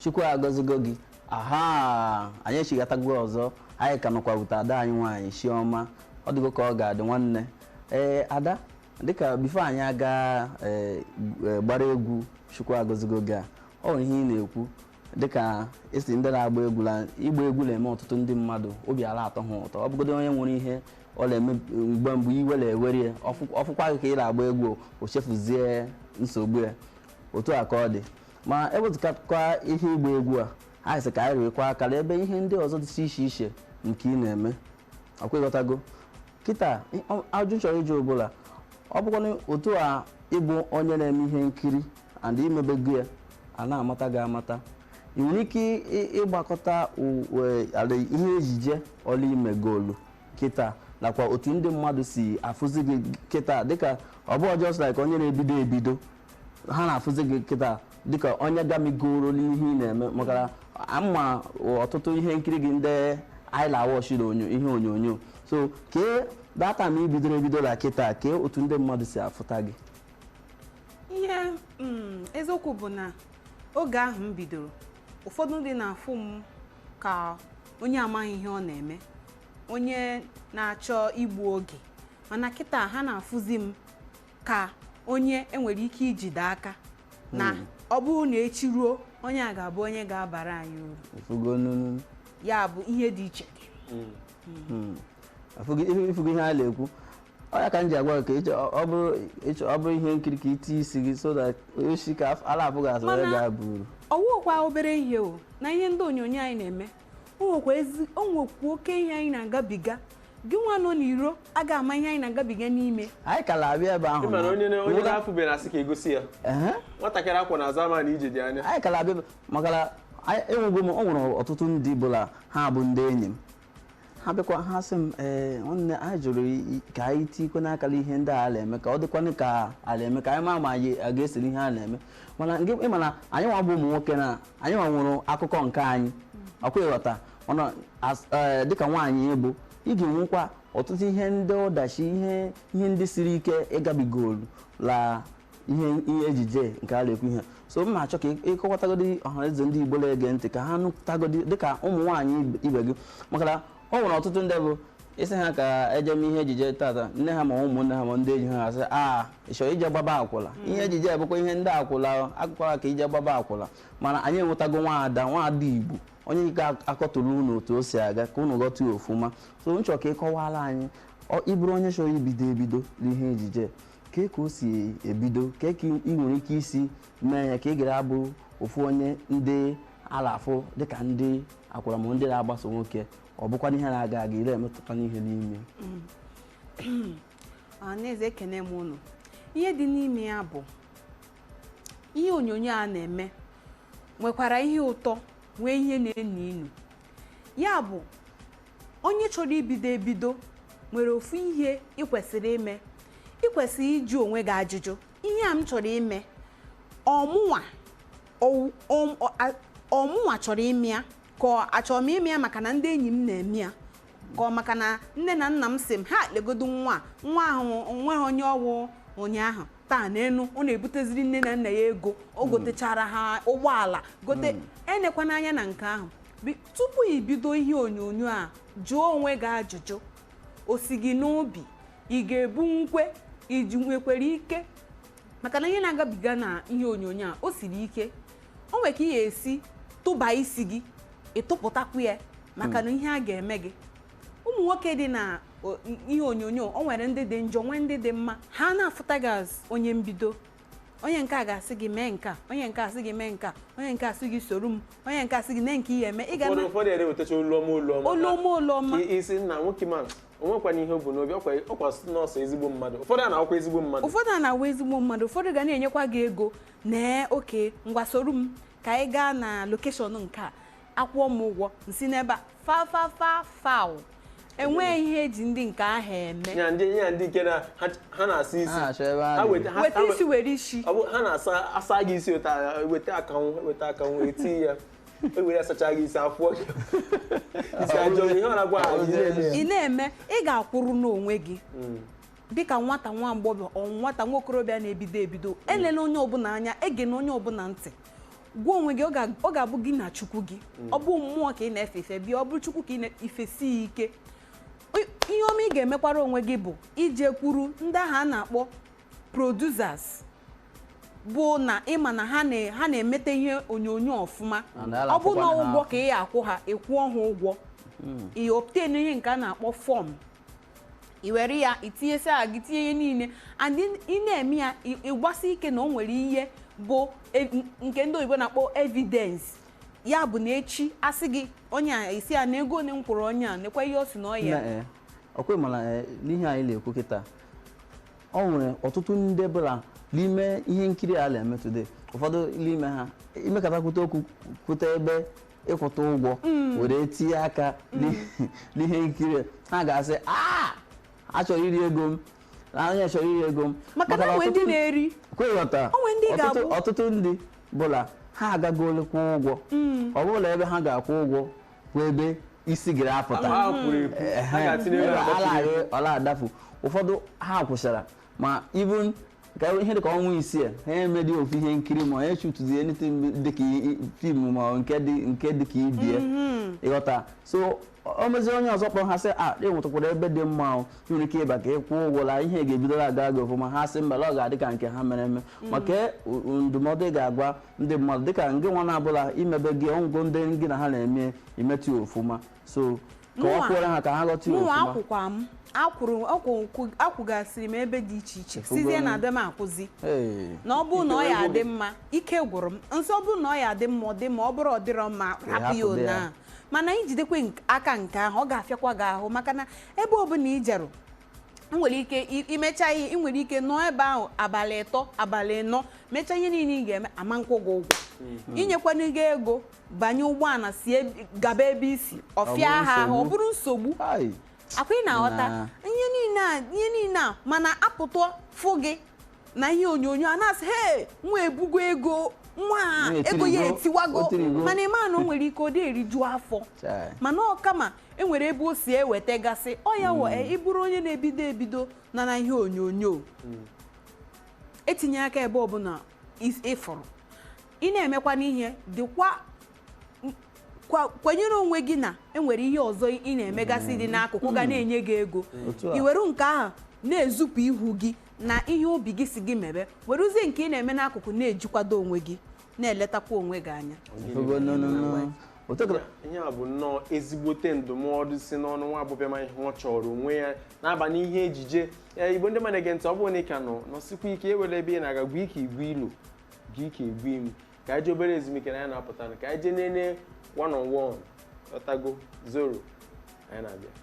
Chukwu agọzigo gị. Aha, anyị echighatago ọzọ. Anyị ka nọkwa wute ada anyị nwaanyị Chioma. Ọ dịgo ka ọ ga-adị nwanne. Ee, ada, dịka before anyị aga gbara egwu Chukwu agọzigo gị a, ọ nwere ihe ị na-ekwu dịka esi ndị na-agba egwu la ịgba egwu na-eme ọtụtụ ndị mmadụ obi ala atọ ha ụtọ. Ọ bụgodo onye nwere ihe ọ na-eme mgbe mgbe iwe na-ewere ya, ọfụkwa gị ka ị na-agba egwu, o chefuzie nsogbu ya. Otu a ka ọ dị. Ma ewezụgakwa ihe ịgba egwu a, anyị sị ka anyị rịkwa akara ebe ihe ndị ọzọ dị iche iche nke ị na-eme. Ọkwa ịghọtago kịta? Ajụ chọrọ ịjụ ọbụla, ọ bụkwanụ otu a ịbụ onye na-eme ihe nkiri and imebego ya a na-amata gị amata, ị nwere ike ịgbakọta ala ihe ejije ọla imegolu kịta nakwa otu ndị mmadụ si afụzi gị kịta, dịka ọ bụ just like onye na-ebido ebido, ha na-afụzi gị kịta dịka onye gamigoro n'ihe ị na-eme, maka na ama ọtụtụ ihe nkiri gị ndị anyị na-awọchi ihe onyonyo. So kee data ma ibidoro ebido na kịta, kee otu ndị mmadụ si afụta gị? Ihe eziokwu bụ na oge ahụ m bidoro, ụfọdụ ndị na-afụ m ka onye amaghị ihe ọ na-eme, onye na-achọ igbu oge, mana kịta ha na-afụzi m ka onye enwere ike ijide aka na ọ bụrụ na echi ruo, onye a ga-abụ onye ga-abara anyị uru. Ifugo nunu. Ya bụ ihe dị iche dị. Ifugo ihe a na-ekwu, ọ ya ka m ji agwa gị ka ọ bụrụ ihe nkiri ka iti isi gị so that osi ka ala afụ gị asị onye Mana- ga-aba uru. Ọwụkwa obere ihe o na ihe ndị onyonyo anyị na-eme, o nwekwa oke ihe anyị na-agabiga. Gị nwa nọ n'iro a ga-ama ihe anyị na-agabiga n'ime. Anyị ka na-abịa ebe ahụ. Ịma na onye na-afụbeghị na-asị ka egosi ya. Nwatakịrị akwa na-azụ ama na ije dị anya. Anyị ka na-abịa maka na enwego m, o nwere ọtụtụ ndị bụla ha bụ ndị enyi m, ha bịakwa ha sị m, "Ee nwanne, anyị jụrụ ka anyị tikwe n'akara ihe ndị a na-eme ka ọ dịkwanụ ka a na-eme, ka anyị maa ma anyị a ga-esiri ihe a na-eme." Mana nke ịma na anyị nwa bụ ụmụ nwoke na anyị nwa nwụrụ akụkọ nke anyị, ọkwa ịghọta? Mana dịka nwaanyị bụ, ị ga-enwekwa ọtụtụ ihe ndị ọdachi, ihe ndị siri ike ịgabigolu la ihe ejije nke a na-ekwu ihe. So m na-achọ ka ịkọwatagodi ọhaneze ndị Igbo na-ege ntị ka ha nụtagodi dịka ụmụ nwaanyị ibe gị, maka na o nwere ọtụtụ ndị bụ isi ha ka eje m ihe ejije tata, nne ha ma ụmụnne ha ma ndị enyi ha asị, "A ị chọrọ ije gbaba akwụla? Ihe ejije bụkwa ihe ndị akwụla akụkwara ka ije gbaba akwụla." Mana anyị enwetago nwaada Igbo onye ga-akọtụrụ unu otu o si aga ka unu ghọta ya ofụma. So m chọrọ ka ị kọwara anyị, ịbụrụ onye chọrọ ibido ebido n'ihe ejije, kee ka o si ebido, kee ka ị nwere ike isi mee ya ka ị gara abụ ofu onye ndị ala afụ dịka ndị akwụla ma ndị na-agbaso nwoke, ọ bụkwa ihe na-aga aga ire emetụta n'ihe n'ime. Ọhaneze, ekene m unu. Ihe dị n'ime ya bụ ihe onyonyo a na-eme nwekwara ihe ụtọ, nwee ihe na-enu inu. Ya bụ onye chọrọ ibido ebido nwere ofu ihe ị kwesịrị ime. Ị kwesịrị ịjụ onwe gị ajụjụ: ihe a m chọrọ ime, ọmụnwa chọrọ ime ya, ka ọ achọrọ m ime ya maka na ndị enyi m na-eme ya, ka ọ maka na nne na nna m sị m ha legodo nwa a, nwa ahụ onweghị onye ọwụ ụnyaahụ, taa n'enu ọ na-ebuteziri nne na nna ya ego, o gotechara ha ụgbọala gote. Enekwana anya na nke ahụ. Tupu ibido ihe onyonyo a, jụọ onwe gị ajụjụ: o si gị n'obi? Ị ga-ebu nkwe iji nwekwara ike? Maka na ihe na-agabiga na ihe onyonyo a, o siri ike. O nwere ka ị ga-esi tụba isi gị, ịtụpụtakwu ya, maka na ihe a ga-eme gị. Ụmụ nwoke dị na ihe onyonyo, o nwere ndị dị njọ, nwee ndị dị mma. Ha na-afụta gị as onye mbido, onye nke a ga-asị gị mee nke a, onye nke a sị gị mee nke a, onye nke a sị gị soro m, onye nke a sị gị nee nke ihe eme ị ga Ụfọdụ ụfọdụ ewetacha olu ọma, olu ọma. Olu ọma, olu ọma. Ka isi nna nwoke ma o nwekwana ihe o bu n'obi, ọkwa nọọsụ ezigbo mmadụ. Ụfọdụ a na-akwụkwọ ezigbo mmadụ. Ụfọdụ a na-awa ezigbo mmadụ, ụfọdụ ga na-enyekwa gị ego nee, "Oke ngwa, soro m ka anyị gaa na location nke a, akwụọ m ụgwọ nsi n'ebe a." Fa fa fa faụ, enweghị ihe eji ndị nke ahụ eme. Nya ndị nke na ha na-asa isi. Ha na-achọ ebe a Ha weta Weta isi, were isi. Ọ bụ ha na-asa asa gị isi ụta, weta akanwụ, weta akanwụ, eti ya, ewere asacha gị isi, afụọ gị isi, ajọ ihe ọ na-agwa ha gị na-eme ya. Ị na-eme, ị ga-akwụrụ n'onwe gị dịka nwata nwa agbọghọ ọ nwata nwa okorobịa na-ebido ebido. Elela onye ọbụla anya, ege na onye ọbụla ntị. Gwa onwe gị, ọ ga-abụ gị na Chukwu gị. Ọ bụ mmụọ ka ị na-efe efe bịa, ọ bụrụ Chukwu ka ị na-efesi ya ike. Ihe ọma ị ga-emekwara onwe gị bụ ije kwuru ndị ahụ a na-akpọ producers, bụ na ịma na ha na-emete ihe onyonyo ọfụma. And ha Ọ bụ na na-akwụkwa ha. ụgwọ ka ị akwụ ha, ịkwụọ ha ụgwọ, ị obtain ihe nke a na-akpọ form, i were ya itinyesi aha gị, tinye ihe niile, and ị na-eme ya, ịgbasi ike na o nwere ihe bụ nke ndị oyibo na-akpọ evidence. Ya bụ na echi asị gị onye a esi ya na ego one m kwụrụ onye a, nekwa ihe ọ sị na ọ ya. Nna, ọkwa mana n'ihe anyị na-ekwu kịta, ọ nwere ọtụtụ ndị bụla n'ime ihe nkiri a na-eme today. Ụfọdụ n'ime ha imekata kwute okwu, kwute ebe ịkwụta ụgwọ were tinye aka n'ihe nkiri, ha ga-asị a achọrọ iri ego m, na onye chọrọ iri ego m. Maka na onwe ndị na-eri. Kweghọta. O nwere ndị ga-abụ- Ọtụtụ ndị bụla ha agagolo kwụọ ụgwọ, ọ bụla ebe ha ga-akwụ ụgwọ bụ ebe isi gịrị apụta. Ha kwuru ekwu, ha ga-atinye ebe Ebe ha ala kwuru. anyị ọla adafu. Ụfọdụ ha kwụsịra ma even ka ihe dịka ọnwa 6 ha emedi ofu ihe nkiri, ma onye chutuzi anything dịka film, ma ọ nke dị ka ibie, ịghọta? So o mezie, onye ọzọ kpọrọ ha sị a ị nwetakwara ebe dị mma, o ị nwere ike ịba ka ị kwụọ ụgwọ la ihe ga-ebidola aga gị ọfụma. Ha sị mba, la ọ ga-adị ka nke ha mere eme. Maka ndụmọdụ ị ga-agwa ndị mmadụ dịka ngị nwa na-abụla imebe gị ọngwụ ndị gị na ha na-eme imetụ ya ofụma, so ka ọ kwụọrọ ha ka ha ghọta ya Mụnwa ofụma. Akwụkwa m akwụrụ akwụgasịrị m ebe dị iche iche. Ịfụgo Sizie m. na adị m akwụzi Hey. na ọ bụrụ na ọ Ike ya wee gwụ adị gị. mma, ike gwụrụ m nsọ. Ọ bụrụ na ọ ya adị mma, ọ dị mma. Ọ bụrụ ọ dịrọ mma, hapụ ya. Hapụ ya. Ona mana ijidekwe aka nke ahụ, ọ ga-afịakwa gị ahụ, maka na ebe ọbụla i jerụ nwere ike imecha ihe, ị nwere ike nọọ ebe ahụ abalị 3, abalị 4, mechaa ihe niile ị ga-eme, ama nkwụ gị ụgwọ, inyekwana gị ego banye ụgbọala si gaba ebe isi ọfịa Ọ bụrụ ha ahụ, ọ nsogbu. bụrụ nsogbu. Ai. Akwa ị na-aghọta? Na. Ihe niile a, ihe niile a, mana apụta fụ gị na ihe onyonyo a na-asị, "He, nwa ebugo ego nwa a, Nwa ego ya etirigo, etiwago." o tirigo. Mana ịma na o nwere ike ọ dị eriju afọ. Chai. Mana ọ kama enwere ebe o si ewetagasị ọ ya wụ ịbụrụ onye na-ebido ebido na ihe onyonyo, etinye aka ebe ọbụla ịfụrụ ị na-emekwa n'ihe dịkwa kwenyere onwe gị na enwere ihe ọzọ ị na-emegasị dị n'akụkụ ga na-enye gị ego. Otu a. I were nke ahụ na-ezupụ ihu gị na ihe obi gị si gị mebe, werezie nke ị na-eme n'akụkụ na-ejikwado onwe gị, na-eletakwa onwe gị anya. Ịfụgo, no, no, no. Otu a Ihe a bụ nnọọ ezigbote ndụmọdụ si n'ọnụ nwa agbọbịa ma ihe ọ chọrọ onwe ya na-aba n'ihe ejije. Ee, Igbo ndị mmadụ na-ege ntị, ọ bụrụ na ị ka nọ nọsikwa ike, ewere ebe ị na-aga gwa ike igwe ilu gwa ike igwe imi, ka anyị jee obere ezumike na anyị na-apụta, ka anyị jee nene one on one ọtago zoro anyị na-abịa.